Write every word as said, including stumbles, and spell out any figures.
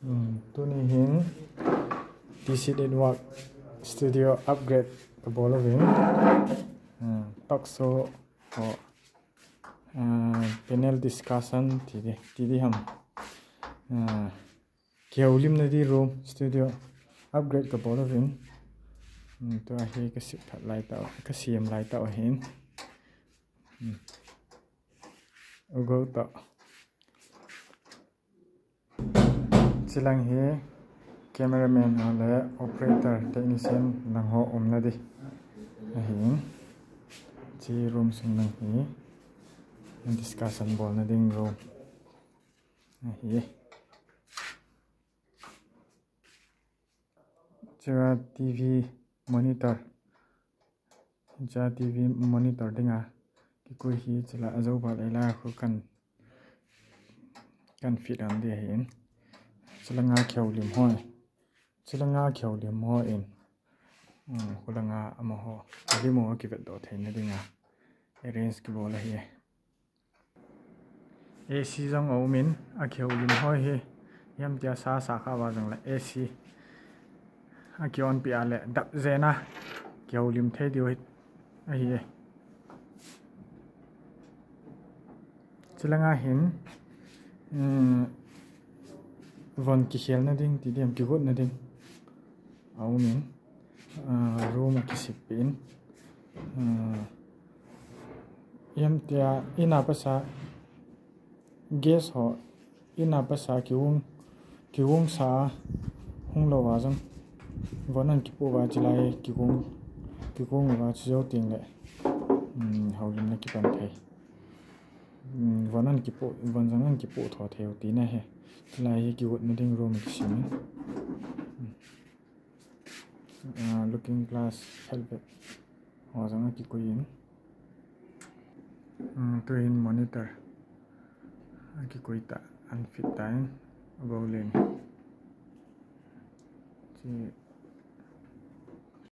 Hmm, tuni hin T C Network Studio upgrade kabol uvin. Hmm, talk show ho, ah, panel discussion ti di, ti di ham. Ah, kihoulimna di room studio upgrade kabol uvin. Hmm, tua hi kasem lai tau, kasem lai tau ahin. Hmm. Ugo tau. Chilang hi cameraman ho le operator, technician lang ho umna di ahin. Chi room sung lang hi discussion bolna ding room ahi. Chua T V monitor. Cha T V monitor dinga kikoi hi chila ajo val ei la khu kan, kan fit an di ahin. Chilanga kihoulim ho. Chilanga kihoulim ho in. Hmm, khulanga amaho. Limo kivetdoh theina dinga arrange kibol ahi. A C jong aumin, akihoulim ho hi. Hiam tia sa sa kha uva jongle A C aki on pi a le dap jena kihoulim thei diu hi ahi e. Chilanga hin, um, von kikhelna ding ti diam, kigotna ding aumin, ah, room akisip in, ah, hiam tia ina pasa guest ho ina pasa kigong, kigong sa hung lou va jong von an kipoh uva chilai kigong, kigong uva chujou teng le, um, houlimna kipan thei. Um, von an kipoh, von jong an kipoh tho thei u tina ahi. Chilai hi kigotna ding room kisem in. Ah, looking glass, helmet ho jong akikoi in. Hmm, tuhin monitor akikoi ta, an fit ta in, abou len. Chi